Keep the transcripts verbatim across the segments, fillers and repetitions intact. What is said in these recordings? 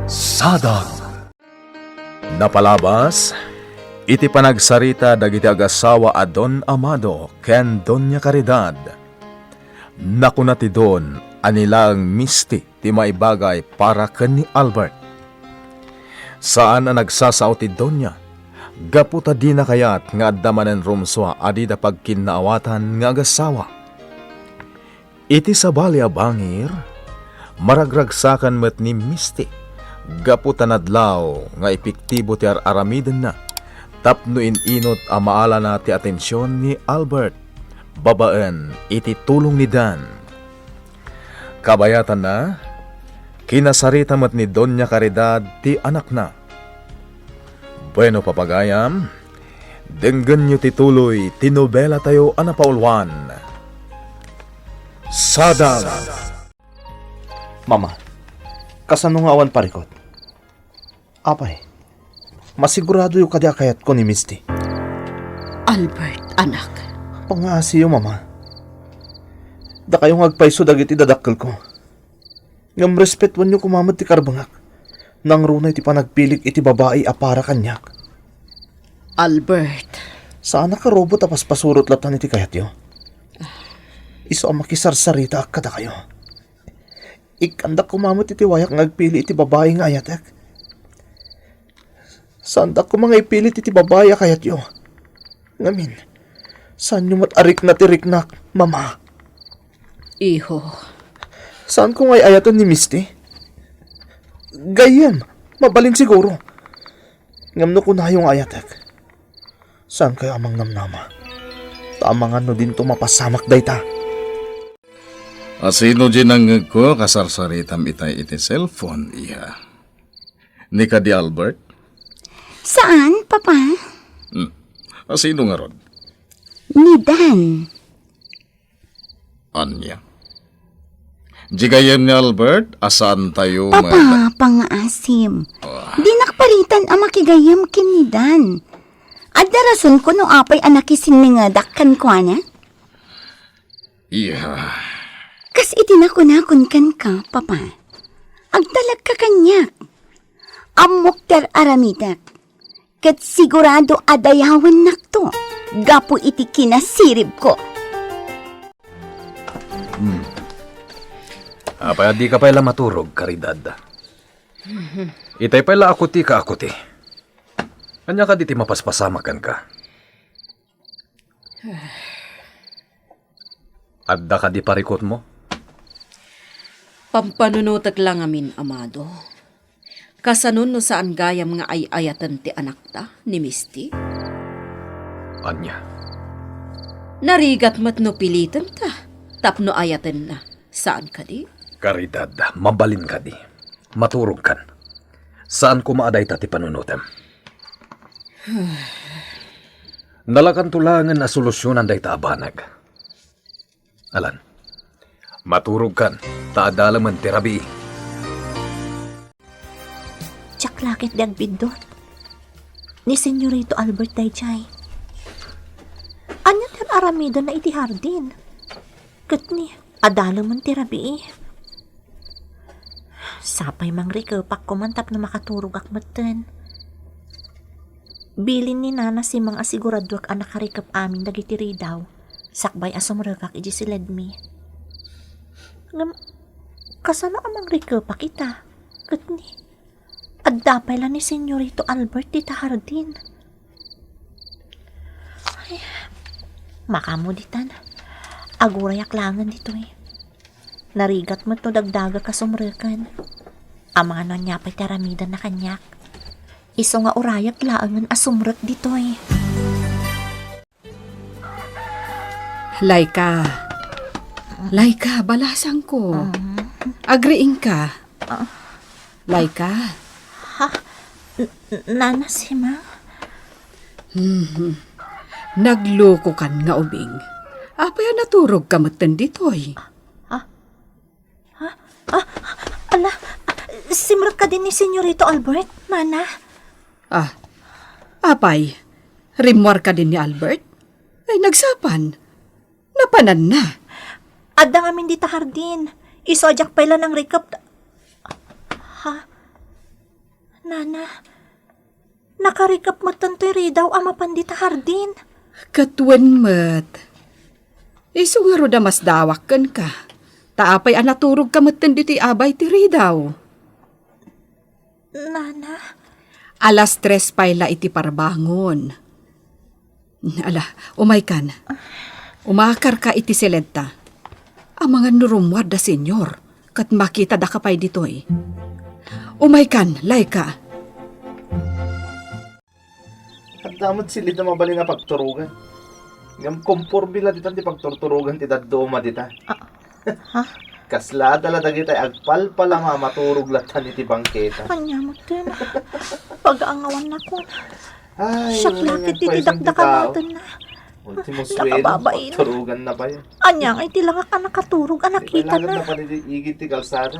Sadang. Napalabas iti panagsarita dagiti agasawa a Don Amado ken Doña Caridad, nakuna ti Don a ni laeng Misty ti maibagay para ken ni Albert. Saan a nagsasao ti Doña gapu ta dina kayat nga adda manen rumsua a dida pagkinnaawatan nga agasawa. Iti sabali a bangir, maragragsakan met ni Misty gapu ta nadlaw nga epektibo ti ar-aramidenna tapno in-inut a maalana ti atension ni Albert babaen iti tulong ni Dan. Kabayatanna, kinasarita met ni Doña Caridad ti anakna. Bueno, papagayam, denggenyo ti tuloy ti nobelatayo a napauluan. Sadang. Mama, kasano nga awan parikut? Apay, masiguradoyo kadi a kayatko ni Misty? Albert, anak. Pangaasiyo, Mama. Dakayo nga agpayso dagiti dadakkelko. Ngem respetuanyo koma met ti karbengak. Nangruna iti panagpilik iti babai a para kaniak. Albert. Saanak a robot a paspasurot latta iti kayatyo. Isu a makisarsaritaak kadakayo. Ikkandak koma met iti wayak nga agpili iti babai nga ayatek. Saandak koma nga ipilit iti babai a kayatyo. Ngamin, saanyo met a rikna ti riknak, Mama. Iho. Saanko nga ay-ayaten ni Misty? Gayyem, mabalin siguro. Ngem no kunayo nga ayatek, saankayo a mangnamnama. Ta amangan no dinto mapasamak dayta. Asino di nangngegko, kasarsaritam itay iti cellphone, iha? Ni kadi Albert? Saan, Papa? Hmm. Asino ngarud? Ni Dan. Ania? Di gayyem ni Albert, a saantayo Papa, met- pangaasim. Ah. Dinak paritan a makigayyem ken ni Dan. Adda rasonko no apay a nakisinningedak kenkuana? Iya. Kas iti nakunakon kenka, Papa, agtalekka kaniak. Ammok ti ar-aramidek, ket sigurado a dayawennakto gapu iti kinasiribko. Hmm. Apay a dika pay la maturog, Caridad? Itay pay la a kutika a kuti. Ania kadi ti mapaspasamak kenka? Adda kadi parikutmo? Pampanunotek la ngamin, Amado. Kasano no saan gayam nga ay-ayaten ti anakta, ni Misty? Ania? Narigat met no pilitenta tapno ayatenna. Saan kadi? Caridad, mabalin kadi. Maturogkan. Saan koma a dayta ti panunotem. Nalakanto laengen a solusionan dayta a banag. Alan, maturogkan, ta adalemen ti rabii. Diak la ket di agbiddut. Ni Senyorito Albert daydiay. Ania ti ar-aramidenna iti hardin? Ket ni, adalemen ti rabii. Sapay mangrikepak koman tapno makaturogak metten. Bilin ni Nana Simang a siguraduak a nakarikep amin dagiti ridaw sakbay a sumrekak idiay siledmi. Ngem, kasano a mangrikepak ita? Ket ni, adda pay la ni Senyorito Albert dita hardin. Ay, makaammo ditan. Agurayak laengen ditoy. Narigat met no dagdagek a sumreken. Amangan no ania pay ti aramidenna kaniak. Isu nga urayak laengen a sumrek ditoy. Laika. Laika, balasangko. Ah. Agriingka. Ah. Laika. Ha? N-, n-, Nana Sima? Mhm. Naglukokan nga ubing. Apay a naturogka metten ditoy? Ah? Ah? Ah? Ala, simrek kadi ni Senyorito Albert, Nana? Ah, apay, rimmuar kadi ni Albert? Ay, nagsapan. Napananna. Adda ngamin dita hardin. Isu a diak pay la nangrikep. Ha? Nana, nakarikep metten toy ridaw a mapan dita hardin. Ket wen met. Isu ngarud a masdawak kenka. Ta apay a naturogka metten ditoy abay ti ridaw? Nana? Alas tres pay la iti parbangon. Ala, umaykan. Umakarka iti siledta. Amangan no rummuar da Señor, ket makitadaka pay ditoy. Umaykan, Laika. Adda met silid a mabalin a pagturogan. Ngem komporme la ditan ti pagturturogan ti dadduma dita. Ah, ha? Kasla adda la dagitay agpalpalama a maturog lattan iti bangketa. Ania met ken? Pagaangawannakon. Ay, siak la ket iti dakdakkel metten. Ultimo suelo, nakababain. Turugan na pay. Ania nga iti langak a nakaturog a nakitana? Di ba, ilagad na pay iti igid ti kalsada.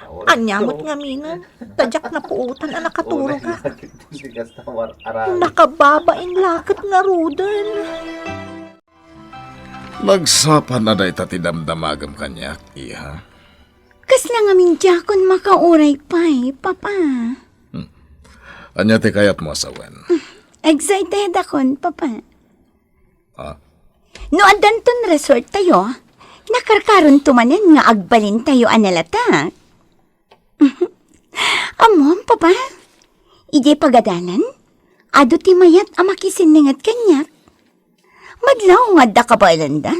Ania met ngaminen? Ta diak napuotan a nakaturog. Unay la ket ti kasta war-, aramid. Nakababain la ket ngaruden. Nagsapa a dayta ti damdamagem kaniak, iha? Kasla ngamin diakon makauray pay, Papa. Hmm. Ania ti kayatmo a sawen? Excited akon, Papa. Ah? No addanton resort tayo, nakarkaronto manen nga agbalintayo a nalatak. Ammom, Papa? Idiay pagadalan, adu ti mayat a makisinninged kaniak. Madlaw nga adda kabaelanda.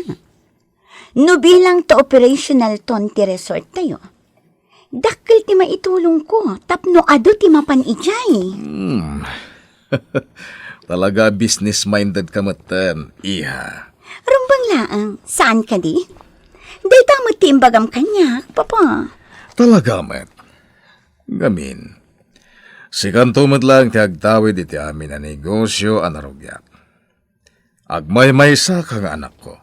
No bilang ta operational ton ti resort tayo, dakkel ti maitulongko tapno adu ti mapan idiay. Hmm. Talaga business-minded ka metten, iha. Rumbeng laeng, saan kadi? Dayta met ti imbagam kaniak, Papa. Talaga met. Ngamin, sikanto met laeng ti agtawid iti amin a negosio a narugiak. Agmaymaysa ka nga anakko.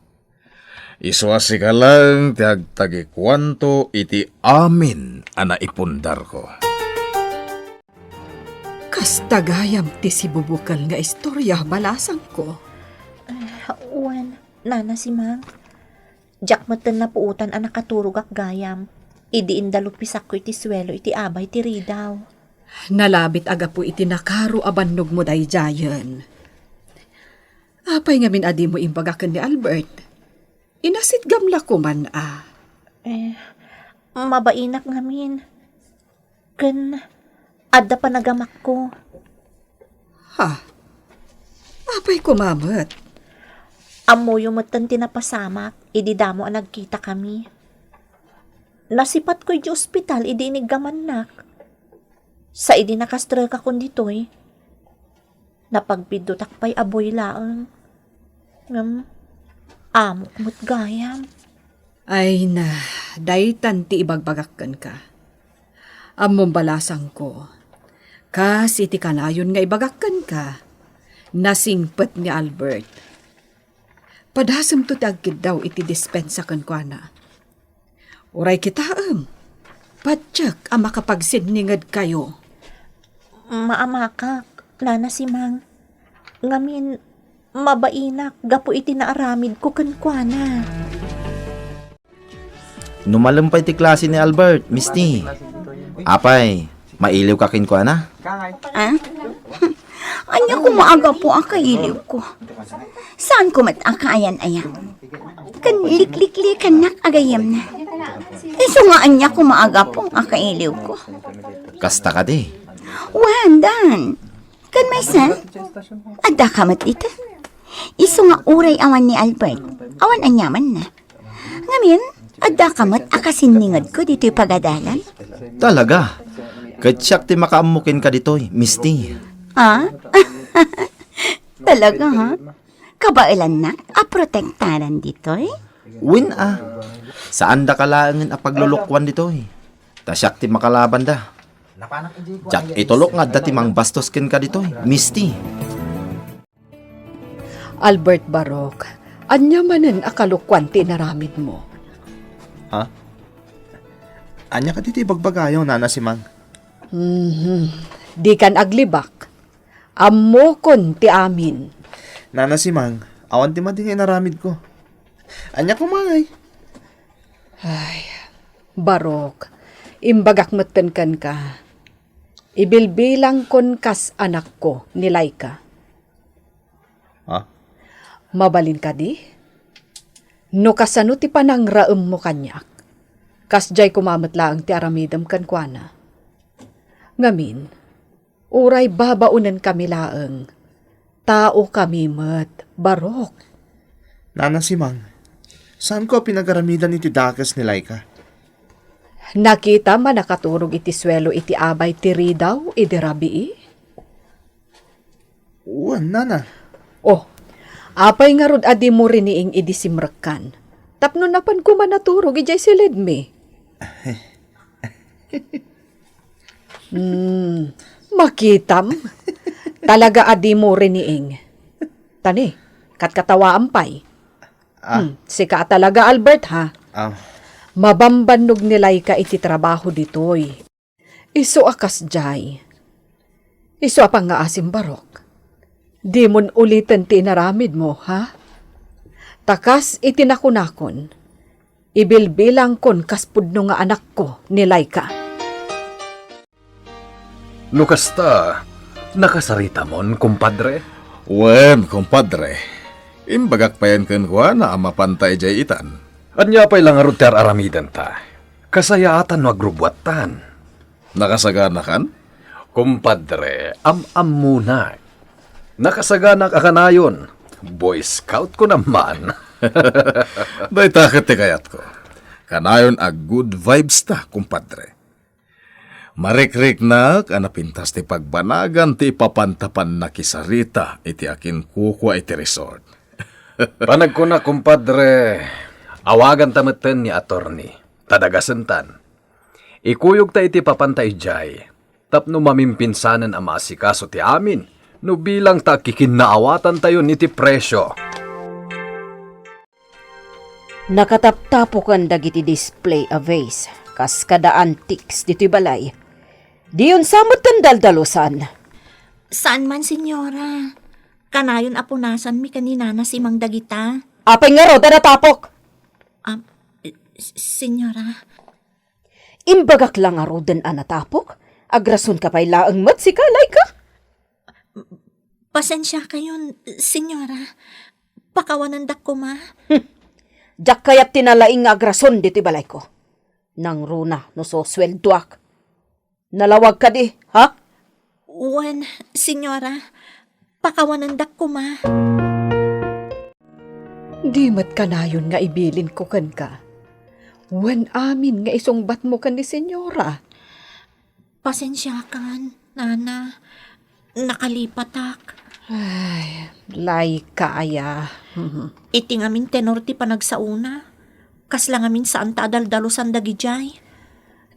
Isu a sika laeng ti agtagikuanto iti amin a naipundarko. Kasta gayam ti sibubukel nga istorya, balasangko. Ah, wen, Nana Simang. Diak metten napuotan a nakaturogak gayam, idi indalupisakko iti suelo iti abay ti ridaw. Nalabit a gapu iti nakaro a bannogmo daydiayen. Apay ngamin a dimo imbaga ken ni Albert? Inasitgam la koman a. Eh, mabainak ngamin. Ken adda panagamakko. Ha? Apay koma met? Ammoyo metten ti napasamak idi damo a nagkitakami. Nasipatko idiay ospital idi iniggamannak. Sa idi nakastrekakon ditoy, napagpiddotak pay a buy laeng. Ngem, amok met gayam. Ay na, daytan ti ibagbagak kenka. Ammom balasangko, kas iti kanayon nga ibagak kenka, nasingpet ni Albert. Padasemto ti agkiddaw iti dispensa kenkuana. Uray kitaem, patiek a makapagsinningedkayo. Maamakak, Nana Simang. Ngamin, mabainak gapu iti naaramidko kenkuana. No malem pay ti klase ni Albert, Misty. Apay, mailiwka kenkuana? Ah? Ania koma a gapu a kailiwko? Saanko met a kaayan-ayan. Ken likliklikannak a gayyemna. Isu nga ania koma a gapu a kailiwko? Kasta kadi? Wen, Dan. Ken maysa, addaka met ita. Isu nga uray awan ni Albert, awan aniamanna. Ngamin, addaka met a kasinningedko ditoy pagadalan. Talaga? Ket siak ti makaammo kenka ditoy, Misty. Ah? Talaga, ha? Kabaelannak a protektaran ditoy? Wen a. Saandaka laengen a paglulukoan ditoy. Ta siak ti makalabanda. Diak itulok nga adda ti mangbastos kenka ditoy, Misty. Albert Barok, ania manen a kalukoan ti inaramidmo? Ha? Ania kadi ti ibagbagayo, Nana Simang? Mhm. Dikan aglibak. Ammokon ti amin. Nana Simang, awan ti madi nga inaramidko. Ania koma ngay? Ay, Barok, imbagak metten kenka. Ibilbilangkon kas anakko ni Laika. Ha? Mabalin kadi? No kasano ti panangraemmo kaniak, kasdiay koma met laeng ti aramidem kenkuana. Ngamin, uray babaonenkami laeng, taokami met, Barok. Nana Simang, saanko a pinagaramidan iti dakes ni Laika? Nakitam a nakaturog iti suelo iti abay ti ridaw idi rabii? Wen, nana. Oh, apay ngarud a dimo riniing idi simrekkan? Tapno napan koma naturog idiay siledmi. Hmm, makitam. Talaga a dimo riniing. Tani, katkatawaam pay. Ah. Hmm, sika a talaga, Albert, ha? Ah. Mabambannog ni Laika iti trabaho ditoy. Isu a kasdiay. Isu a pangngaasim, Barok. Dimon uliten ti inaramidmo, ha? Ta kas iti nakunakon, ibilbilangkon kas pudno nga anakko ni Laika. No kasta, nakasaritamon, kumpadre? Wen, kumpadre. Imbagak payen kenkuana a mapanta idiay itan. Ania pay la ngarud ti ar-aramidenta? Kasayaatan no agrubbuattan. Nakasaganakan? Kumpadre, am-ammonak. Nakasaganak a kanayon. Boy Scout ko naman. Dayta ket ti kayatko. Kanayon a good vibes ta, kumpadre. Marikriknak a napintas ti pagbanagan ti ipapanta pannakisarita iti akinkukua iti resort. Panagkuna, kumpadre, awaganta metten ni attorney, ta dagasentan. Ikuyogta iti papanta idiay, tapno mamimpinsanen a maasikaso ti amin no bilang ta kikinnaawatantayon iti presio. Nakataptapokan dagiti display a vase, kas kada antiques ditoy balay. Diyon sa metten daldalusan. Saan man, senyora. Kanayon a punasanmi ken ni Nana Simang dagita. Apay ngarud a natapok? Ah, s-, senyora. Imbagak la ngaruden a natapok? Agrasonka pay laeng met sika, Laika? Pasensiakayon, senyora. Pakawanendak koma. Hmm. Diak kayat ti nalaing nga agrason ditoy balayko. Nangruna no susueldoak. Nalawag kadi, ha? Wen, senyora. Pakawanendak koma. Di met kanayon nga ibilinko kenka. Wen amin nga isungbatmo ken ni senyora. Pasensiakan, nana. Nakalipatak. Ay, Laika aya. Iti ngamin tenor ti panagsaona, kasla ngamin saanta a daldalusan dagidiay.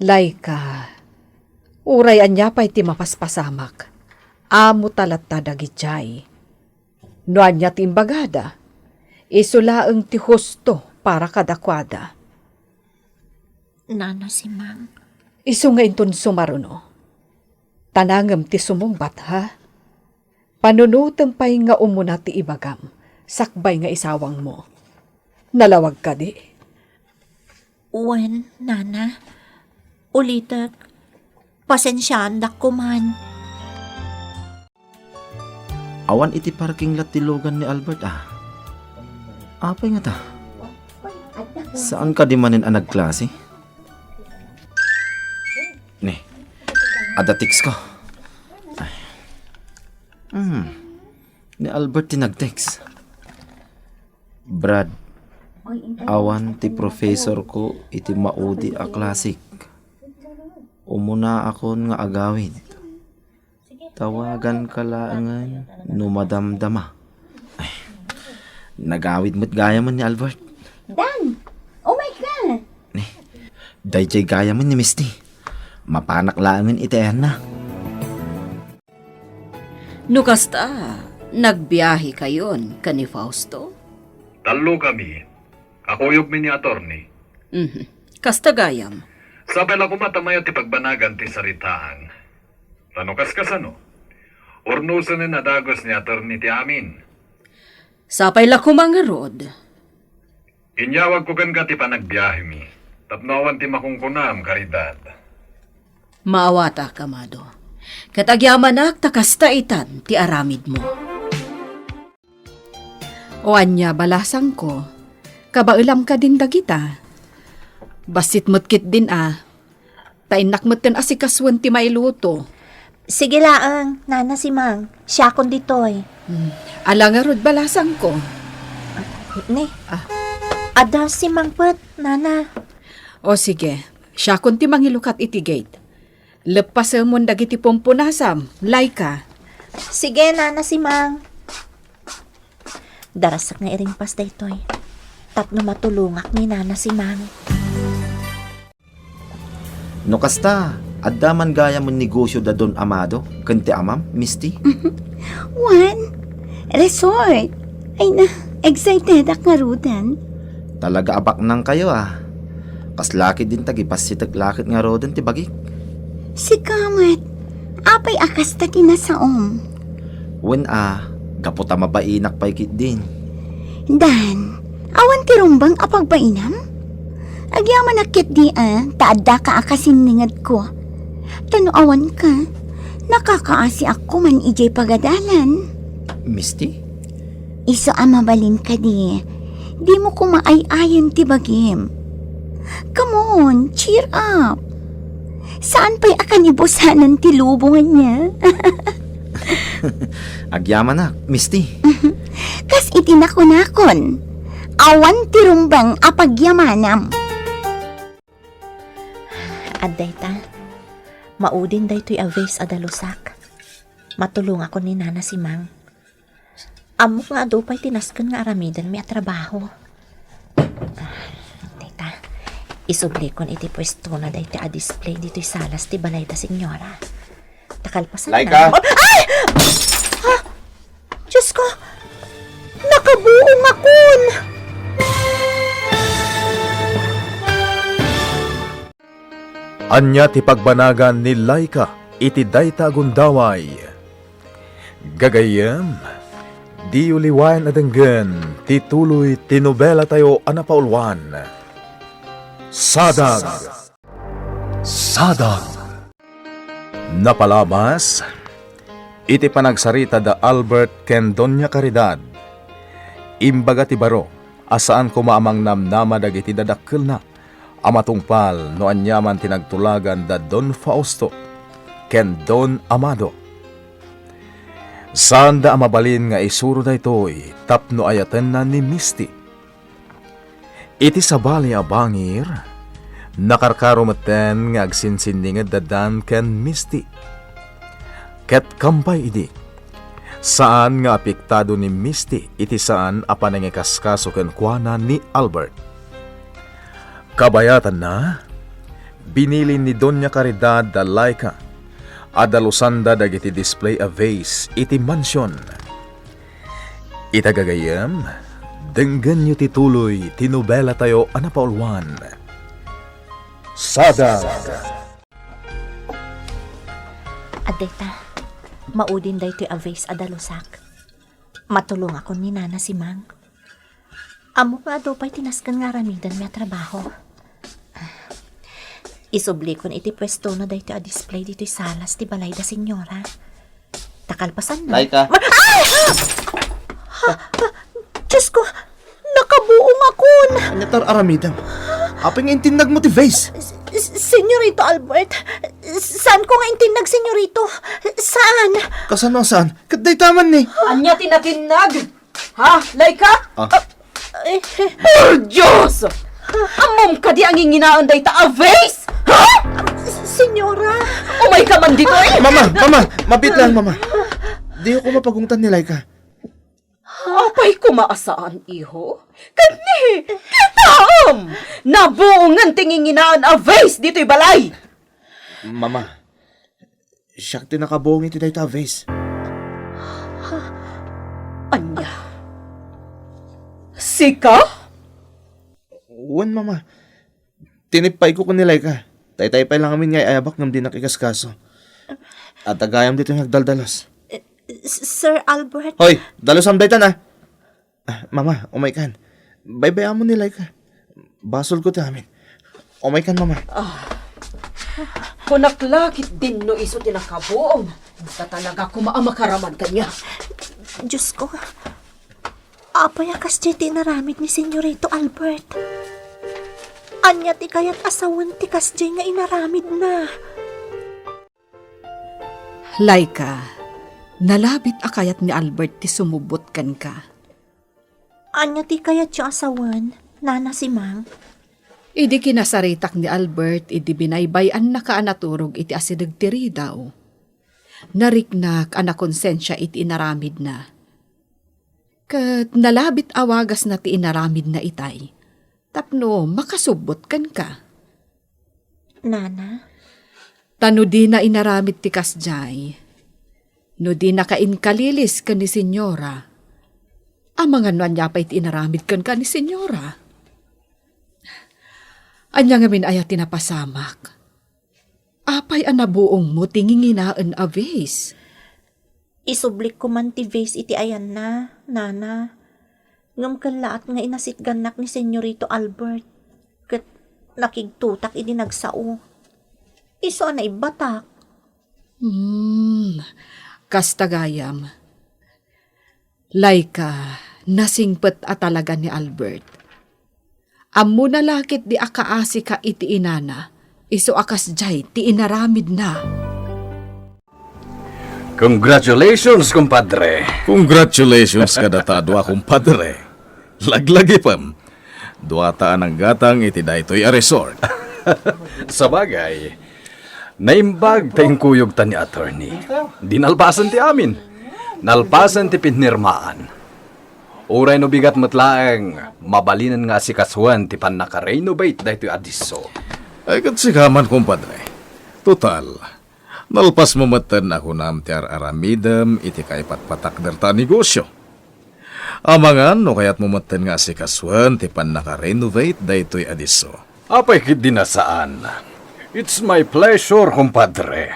Laika, uray ania pay ti mapaspasamak, amota latta dagidiay. No ania ti imbagada, isu laeng ti husto para kadakuada. Nana Simang. Isu nga inton sumaruno, ta nangem ti sumungbat, ha? Panunotem pay nga umuna ti ibagam, sakbay nga isawangmo. Nalawag kadi? Wen, nana. Ulitek, pasensiaandak koman. Awan iti parking lot ti lugan ni Albert, ah. Apay ngata? Saan kadi manen a nagklase? Ni, adda text ko. Ay. Hmm. Ni Albert ti nag-text. Brad, awan ti professorko iti maudi a klasek. Umunaakon nga agawid. Tawaganka laengen no madamdama. Ay, nagawid met gayamen ni Albert. Dan, umayka! Ni, daydiay gayamen ni Misty. Mapanak laengen iti ayanna. No kasta, nagbiahekayon ken ni Fausto? Tallokami. Kakuyogmi ni attorney. Mhm. Kasta gayam. Sapay la koma ta mayat ti pagbanagan ti saritaan. Ta no kaskasano, urnosenen a dagus ni attorney ti amin. Sapay la koma ngarud. Inyawagko kenka ti panagbiahemi, tapno awan ti makunkunam, Caridad. Maawatak, amado. Ket agyamanak ta kasta itan ti aramidmo. O ania, balasangko, kabaelam kadin dagita? Bassit met ketdin a, ta innak metten asikasuen ti mailuto. Sige laeng, Nana Simang, siakon ditoy. Hmm. Ala ngarud, balasangko. Ne? Ah. Adda si Mang pet, Nana. O sige, siakon ti mangilukat iti gate. Leppasemon dagiti pumpunasam, Laika. Sige, Nana Simang. Darasek nga irimpas daytoy tapno matulongak ni Nana Simang. No kasta, adda man gayam negosio da Don Amado ken ti amam, Misty? Wen, resort. Ay na, excited ak ngaruden. Talaga a baknangkayo, ah. Kasla ketdin ta gibassitek la ket ngaruden ti bagik. Sika met, apay a kasta ti nasaom? Wen a, gapu ta mabainak pay ketdin. Dan, awan ti rumbeng a pagbainam? Agyamanak ketdi a, ta addaka a kasinningedko. Ta no awanka, nakakaasiak koman idiay pagadalan. Misty? Isu a mabalin kadi, dimo koma ay-ayen ti bagim. Come on, cheer up. Saan pay a kanibusanan ti lubong ania? Agyamanak, Misty. Kas iti nakunakon, awan ti rumbeng a pagyamanam. Adda ita, maudin daytoy a vase a dalusak. Matulongakon ni Nana Simang. Ammok nga adu pay ti nasken nga aramidenmi a trabaho. Ah, tita, isublikon iti puestona daytoy a display ditoy salas ti balay da senyora. Ta kalpasan Laika! Ay! Ah! Diyos ko! Nakabuongakon! Ania ti pagbanagan ni Laika iti dayta a gundaway? Gagayyem, diyo liwayan a denggen ti tuloy ti nobelatayo a napauluan, Sadag. Sadag. Napalabas iti panagsarita da Albert ken Doña Caridad, imbaga ti baro a saan koma a mangnamnama dagiti dadakkelna a matungpal no aniaman ti nagtulagan da Don Fausto ken Don Amado. Saanda a mabalin nga isuro daytoy tapno ayatenna ni Misty. Iti sabali a bangir, nakarkaro metten nga agsinsinninged da Dan ken Misty. Ket kampay idi, saan nga apektado ni Misty iti saan a panangikaskaso kenkuana ni Albert. Kabayatanna, binili ni Doña Caridad da Laika a dalusanda dagiti display a vase iti mansion. Ita gagayyem, denggenyo ti tuloy ti nobelatayo a napauluan, Sadag. Adda ita, maudin daytoy a vase a dalusak. Matulongakon ni Nana Simang. Ammok nga adu pay ti nasken nga aramidenmi a trabaho. Isublikon iti puestona daytoy a display ditoy salas ti balay da senyora. Ta kalpasanna. Laika. Ma-, ay! Ha? Ha? Diyos ko! Nakabuongakon! Ania ti ar-aramidem? Apay nga intinnagmo ti vase? S-, s-, Senyorito Albert, saanko nga intinnag, Senyorito. Saan? Kasano a saan? Ket dayta man ni. Ania ti natinnag? Ha, Laika? Ah. Eh, eh. Por Dios! Ammom kadi a nginginaen dayta a vase? Ha? Senyora! Umayka man ditoy! Mama! Mama! Mabiit lang, Mama. Diyo ko mapagungtan ni Laika. Apay koma a saan, iho? Ket ni, kitaem! Nabuongen ti nginginaen a vase ditoy balay! Mama, siak ti nakabuong iti dayta a vase. Ania? Sika? Wen, Mama. Tinippayko ken ni Laika. Taytay pay lang amin nga ay-ayabak ngem dinak ikaskaso. Adda gayam ditoy nga agdaldalus. Eh, S-, Sir Albert? Hoy, dalusam daytan, ah. Ah, Mama, umaykan. Baybay-amon ni Laika. Basolko ti amin. Umaykan, Mama. Ah. Kunak la ketdin no isu ti nakabuom. Ita talaga koma a makaramad kaniak. Diyos ko, apay a kasdiay ti inaramid ni Senyorito Albert? Ania ti kayat a sawen ti kasdiay nga inaramidna? Laika, nalabit a kayat ni Albert ti sumubbot kenka. Ania ti kayatyo a sawen, Nana Simang? Idi kinasaritak ni Albert, idi binaybay-annaka a naturog iti asideg ti ridaw, nariknak a nakonsensia iti inaramidna. Ket nalabit a wagasna ti inaramidna itay, tapno makasubbot kenka. Nana? Ta no dina inaramid ti kasdiay, no dinaka inkalilis ken ni Senyora, amangan no ania pay ti inaramid kenka ni Senyora. Ania ngamin aya ti napasamak? Apay a nabuongmo ti nginginaen a vase? Isublikko man ti vase iti ayanna, Nana. Ngem kellaat nga inasitgannak ni Senyorito Albert, ket nakigtotak idi nagsao. Isu a naibbatak. Hmm, kasta gayam. Laika, nasingpet a talaga ni Albert. Ammona la ketdi a kaasika iti inana, isu a kasdiay ti inaramidna. Congratulations, kumpadre. Congratulations kadata a dua, kumpadre. Laglagipem. Duata a nanggatang iti daytoy a resort. Sabagay, naimbag ta inkuyogta ni attorney. Di nalpasen ti amin. Nalpasen ti pinirmaan. Uray no bigat met laeng, mabalinen nga asikasuen ti pannaka-renovate daytoy a disso. Ay, ket sika man, kumpadre. Total, nalpasmo metten a kunam ti ar-aramidem iti kaipatpatakderta a negosio. Amangan no kayatmo metten nga asikasuen ti pannaka-renovate daytoy a disso. Apay ketdi a saan. It's my pleasure, kumpadre.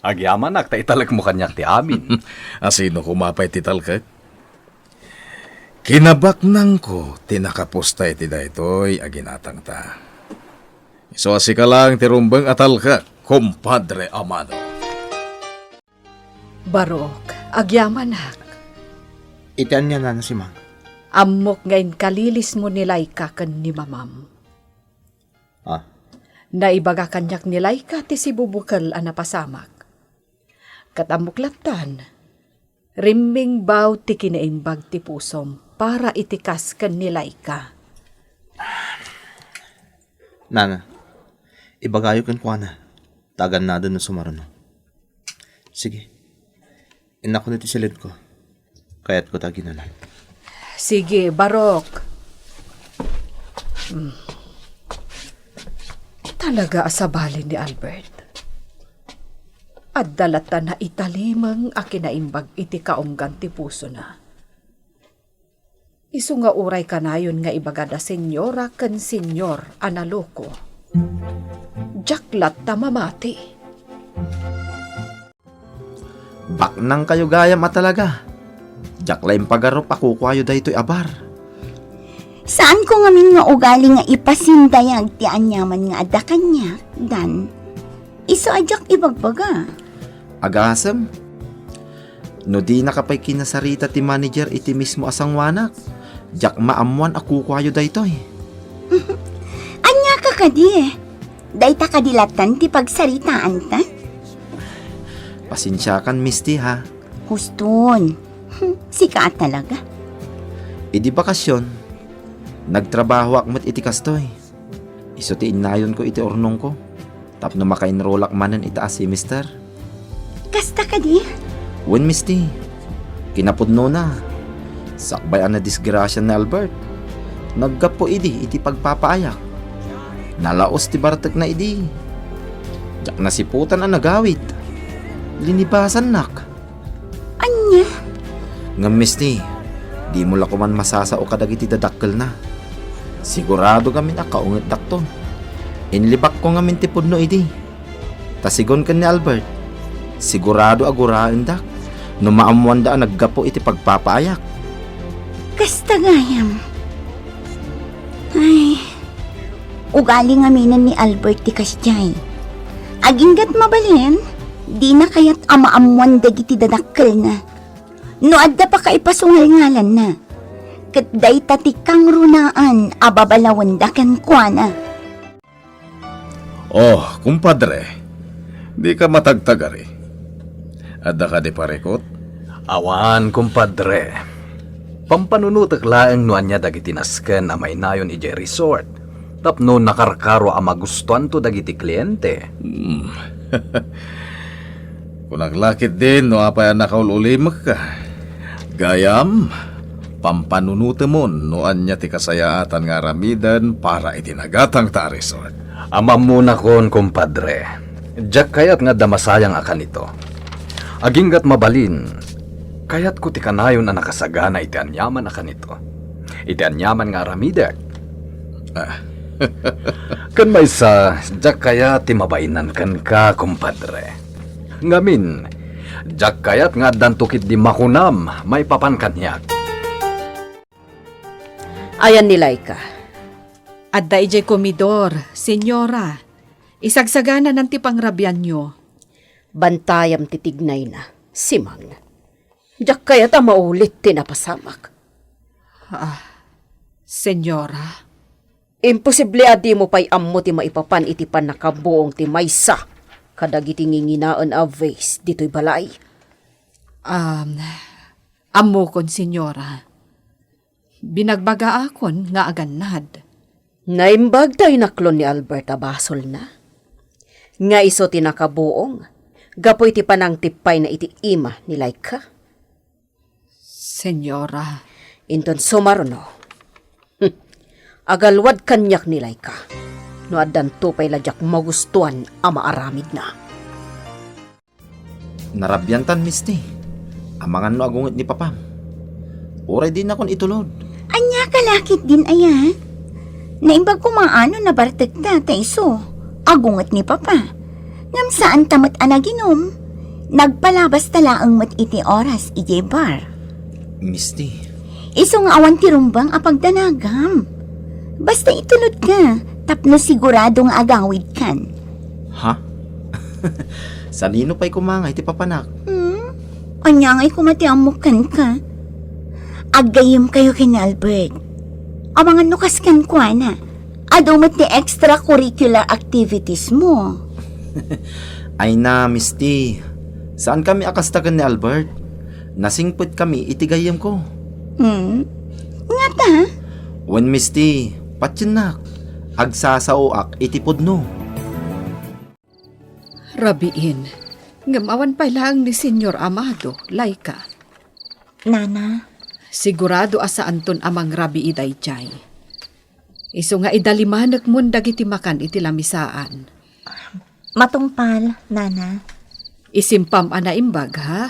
Agyamanak ta italekmo kaniak ti amin. Asino koma pay ti talkek? Kinabaknangko ti nakapusta iti daytoy a ginatangta. Isu a sika laeng ti rumbeng a talkek, kumpadre Amado. Barok, agyamanak. Iti ania, Nana Simang? Ammok nga inkalilismo ni Laika ken ni Mamam. Ah. Naibaga kaniak ni Laika ti sibubukel a napasamak. Ket ammok lattan, rimmingbaw ti kinaimbag ti pusom para iti kas ken ni Laika. Nana, ibagayo kenkuana, ta agannaden no sumaruno. Sige. Innak kuno iti silidko. Kayatko ta aginunan. Sige, Barok. Hmm. Talaga a sabali ni Albert. Adda latta naitalimeng a kinaimbag iti kaunggan ti pusona. Isu nga uray kanayon nga ibagada senyora ken senyor a naloko. Diak latta mamati. Baknangkayo gayam a talaga. Diak la impagarup a kukuayo daytoy a bar. Saanko ngamin nga ugali nga ipasindayag ti aniaman nga adda kaniak, Dan. Isu a diak ibagbaga. Agasem, no dinaka pay kinasarita ti manager iti mismo a sanguanak, diak maammuan a kukuayo daytoy. Ania ka kadi? Dayta kadi lattan ti pagsaritaanta? Pasensiakan, Misty, ha? Huston. Sika a talaga. Idi bakasion, nagtrabahoak met iti kastoy. Isu ti innayonko iti urnongko tapno makaenrolak manen ita a semester. Kasta kadi? Wen, Misty. Kinapudnona, sakbay a nadisgrasya ni Albert, naggapu idi iti pagpapaayak. Nalaos ti bartekna idi. Diak nasiputan a nagawid. Linibasannak. Ania? Ngem, Misty, dimo la koman masasao kadagiti dadakkelna. Sigurado ngamin a kaungetdakton. Inlibakko ngamin ti pudno idi. Ta sigun ken ni Albert, sigurado a guraendak no maammoanda a naggapu iti pagpapaayak. Kasta gayam. Ay, ugali ngaminen ni Albert ti kasdiay. Aginggat mabalin, dina kayat a maammoan dagiti dadakkelna. No adda pakaipasungalngalanna, ket dayta ti kangrunaan a babalawenda kenkuana. Oh, kumpadre, dika matagtagari. Adda kadi parikut? Awan, kumpadre. Pampanunotek laeng no ania dagiti nasken a mainayon idiay resort tapno nakarkaro a magustuanto dagiti kliente. Hmm. Kunak la ketdin no apay a nakaul-ulimekka. Gayam, pampanunotemon no ania ti kasayaatan nga aramiden para iti nagatangta a resort. Amammonakon, kumpadre. Diak kayat nga adda masayang a kanito. Aginggat mabalin, kayatko ti kanayon a nakasagana iti aniaman a kanito. Iti aniaman nga aramidek. Ah. Ken maysa, diak kayat ti mabainan kenka, kumpadre. Ngamin, diak kayat nga addanto ketdi makunam maipapan kaniak. Ayan ni Laika. Adda idiay komidor, senyora. Isagsagananan ti pangrabianyo. Bantayam ti tignayna, Simang. Diak kayat a maulit ti napasamak. Ah, senyora? Imposible a dimo pay ammo ti maipapan iti pannakabuong ti maysa kadagiti nginginaen a vase ditoy balay. Um, ammokon, senyora. Binagbagaakon nga agannad. Naimbag ta inaklon ni Albert a basolna nga isu ti nakabuong gapu iti panangtippayna iti ima ni Laika. Senyora. Inton sumaruno, hmm, agalwad kaniak ni Laika no addanto pay la diak magustuan a maaramidna. Narabiantan, Misti. Amangan no agunget ni Papam. Uray dinakon itulod. Ania ka la ketdin aya? Naimbag koma no nabartekta ta isu agunget ni Papa. Ngem saanta met a naginom. Nagpalabasta laeng met iti oras idiay bar. Misti. Isu nga awan ti rumbeng a pagdanagam. Basta itulodka, tapno sigurado nga agawidkan. Ha? Sanino pay koma nga iti papanak? Hmm? Ania ngay koma ti ammok kenka? Aggayyemkayo ken ni Albert. Amangan no kas kenkuana. Adu met ti extracurricular activities mo. Ay na, Misti. Saankami a kasta ken ni Albert. Nasingpetkami iti gayyemko. Hmm? Ngata? Wen, Misti, patiennak. Agsasaoak iti pudno. Rabiin. Ngem awan pay laeng ni Señor Amado, Laika. Nana. Sigurado a saanton a mangrabii daydiay. Isu nga idalimanekmon dagiti makan iti lamisaan. Matungpal, Nana. Isimpam a naimbag, ha?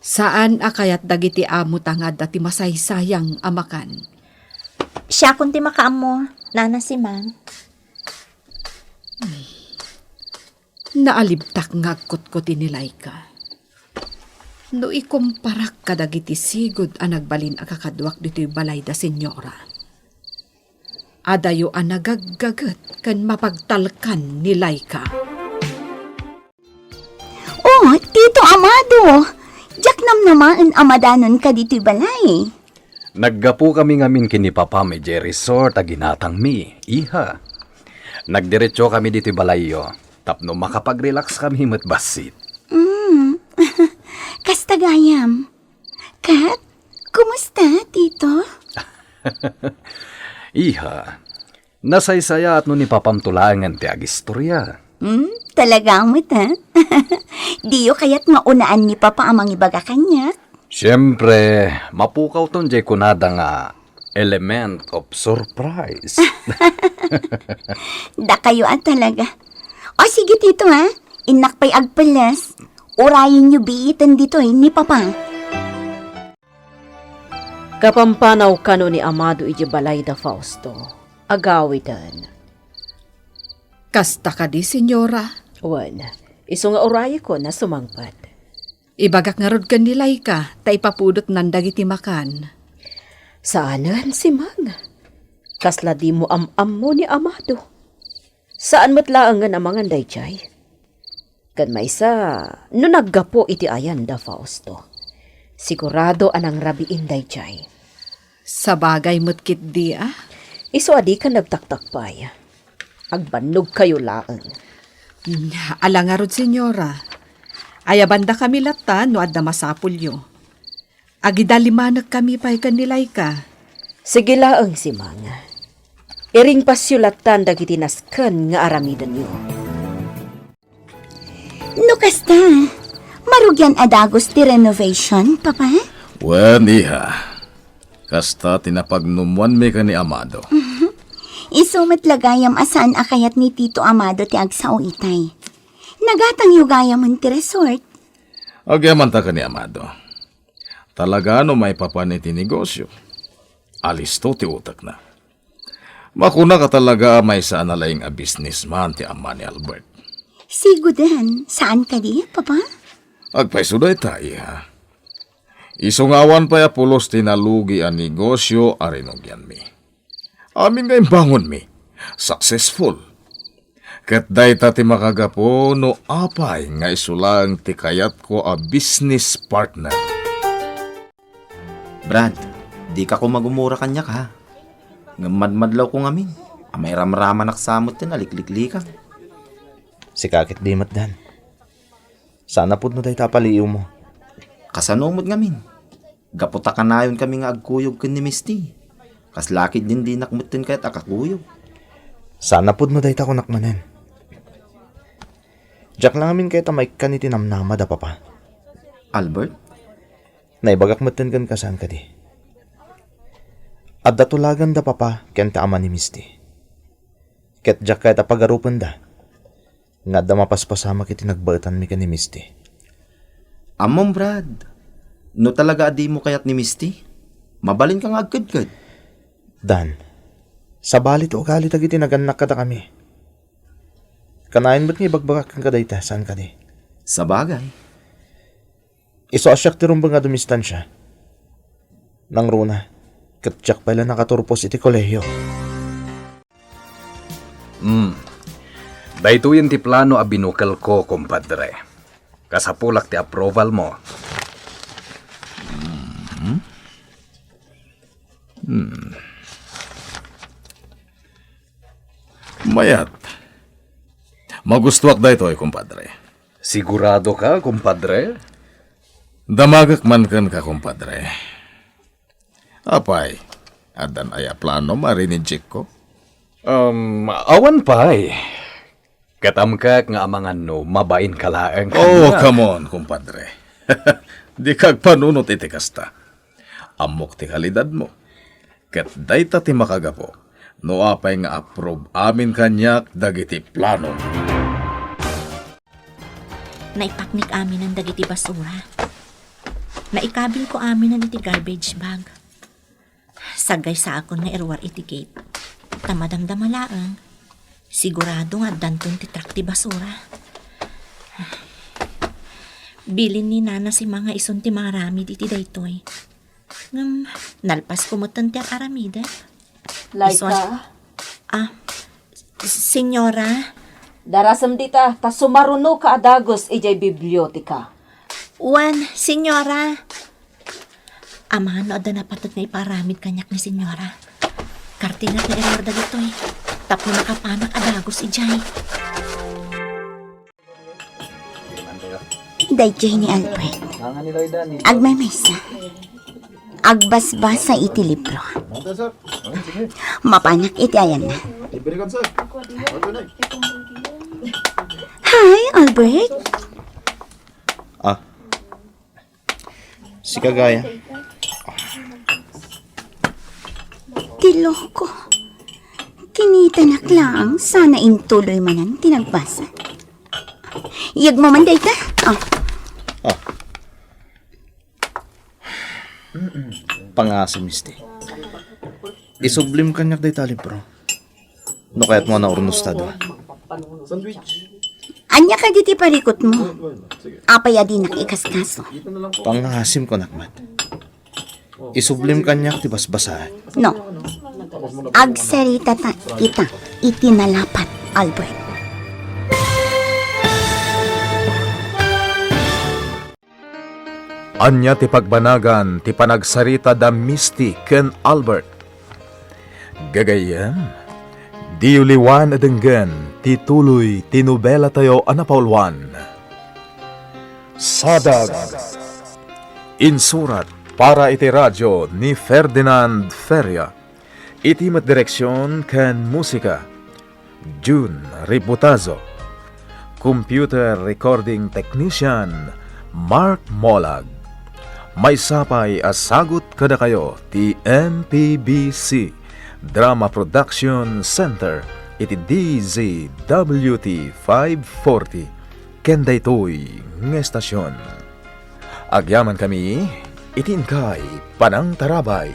Saan a kayat dagiti amota nga adda ti masaysayang a makan. Siakon ti makaammo, Nana Simang. Naalibtak nga agkutkuti ni Laika. No ikumparak kadagiti sigud a nagbalin a kakaduak ditoy balay da senyora, adayo a nagaggaget ken mapagtalkan ni Laika. Oh, Tito Amado! Diak namnamaen a madanonka ditoy balay. Naggapukami ngamin ken ni Papam idiay resort a ginatangmi, iha. Nagdiretsokami ditoy balayyo tapno makapag-relax kami met bassit. Mm. Kasta gayam. Ket, kumusta, Tito? Iha, nasaysayaat no ni Papam to laengen ti agistorya. Hmm, talaga met, ha? Diyo kayat nga unaan ni Papa a mangibaga kaniak? Siempre, mapukawton diay kunada nga element of surprise. Dakayo a talaga. O sige, Tito, ha? Innak pay agpelles. Urayenyo biiten ditoy ni Papa. Kapampanaw kano ni Amado idiay balay da Fausto. Agawiden. Kasta kadi, senyora? Wen, isu nga urayekon a sumangpet. Ibagak ngarud ken ni Laika ta ipapudotnan dagiti makan. Saanen, Simang. Kasla dimo am-ammo ni Amado. Saan met laengen a mangan daydiay. Ken maysa, no naggapu iti ayan da Fausto, sigurado a nangrabiin daydiay. Sabagay met ketdi a. Isu a dika nagtaktakpay. Agbannogkayo laeng. Hmm, ala ngarud, Senyora. Ayabandakami latta no adda masapulyo. Agidalimanekkami pay ken ni Laika. Sige laeng, Simang. Iringpasyo lattan dagiti nasken nga aramidenyo. No kasta, marugian a dagus ti renovation, Papa? Wen, iha. Kasta ti napagnummuanmi ken ni Amado. Isu met la gayam a saan a kayat ni Tito Amado ti agsao itay. Nagatangyo gayamen ti resort. Agyamanta ken ni Amado. Talaga no maipapan iti negosio, alisto ti utekna. Makunak a talaga a maysa a nalaing a businessman ti ama ni Albert. Siguden, saan kadi, Papa? Agpayso dayta, iha. Isu nga awan pay a pulos ti nalugi a negosio a rinugianmi. Amin nga imbangonmi, successful. Ket dayta ti makagapu no apay nga isu laeng ti kayatko a business partner. Brad, dika koma gumura kaniak, ha? Ngem madmadlawko ngamin a mairamramanak sa met ti nalikliklikam. Sika ketdi met, Dan. Saan a pudno dayta a paliiwmo. Kasano met ngamin? Gapu ta kanayonkami nga agkuyog ken ni Misty. Kasla ketdin dinak metten kayat a kakuyog. Saan a pudno dayta, kunak manen. Diak la ngamin kayat a maikkan iti namnama da Papa. Albert? Naibagak metten kenka, saan kadi. Adda tulagan da Papa ken ti ama ni Misty. Ket diak kayat a pagarupenda nga adda mapaspasamak iti nagbaetanmi ken ni Misty. Ammom, Brad, no talaga a dimo kayat ni Misty, mabalinka nga agkedked. Dan, sabali ti ugali dagiti nagannak kadakami. Kanayon met nga ibagbagak kenka dayta, saan kadi. Sabagay. Isu a siak ti rumbeng a dumistansia. Nangruna, ket diak pay la nakaturpos iti kolehio. Hmm. Daytoyen ti plano a binukelko, kumpadre. Kasapulak ti approval mo. Hmm. Hmm. Mayat. Magustuak daytoy, kumpadre. Sigurado ka, kumpadre? Damagek man kenka, kumpadre. Apay, addan aya planom a rinijekko? Um, awan pay. Ket amkak nga amangan no mabain ka laeng. Oh, kaniak. Come on, kumpadre. Dika agpanunot iti kasta. Ammok ti kalidadmo. Ket dayta ti makagapu no apay nga approve amin kaniak dagiti plano. Naipaknik aminen dagiti basura. Naikabilko aminen iti garbage bag. Sagaysaakon nga iruar iti gate. Ta madamdama laeng, sigurado nga addanton ti truck ti basura. Bilin ni Nana Sima nga isun ti mangaramid iti daytoy. Ngem, nalpasko metten ti ar-aramidek. Laika? Isu a-, ah, Senyora? Darasem dita, ta sumarunoka a dagus idiay biblioteka. Wen, Senyora. Amangan no adda napated nga ipaaramid kaniak ni Senyora. Kartinak nga iruar dagitoy. Tapno makapanak a dagus idiay. Daydiay ni Albert. Agmaymaysa. Agbasbasa iti libro. Mapanak iti ayanna. Hi, Albert. Ah. Sika gaya. Ti loko. Kinitanak laeng, sana intuloy manen ti nagbasa. Iyegmo man dayta. Ah. Ah. Pangasim, Misty. Isublim kaniak dayta a libro. No kayatmo a naurnos ta dua. Ania kadi ti parikutmo? Apay a dinak ikaskaso? Pangasim, kunak met. Isublim kaniak ti basbasaek. No. Agsarita ta ita iti nalapat, Albert. Ania ti pagbanagan ti panagsarita da Misty ken Albert? Gagayyem, diyo liwan a denggen ti tuloy ti nobelatayo a napauluan. Sadag. Insurat para iti radio ni Ferdinand Feria. Iti met direksion ken musika, Jun Ributazo. Computer recording technician, Mark Molag. Maysa pay a sagut kadakayo ti M P B C Drama Production Center iti D Z W T five forty ken daytoy nga estasion. Agyamankami iti inkay panangtarabay.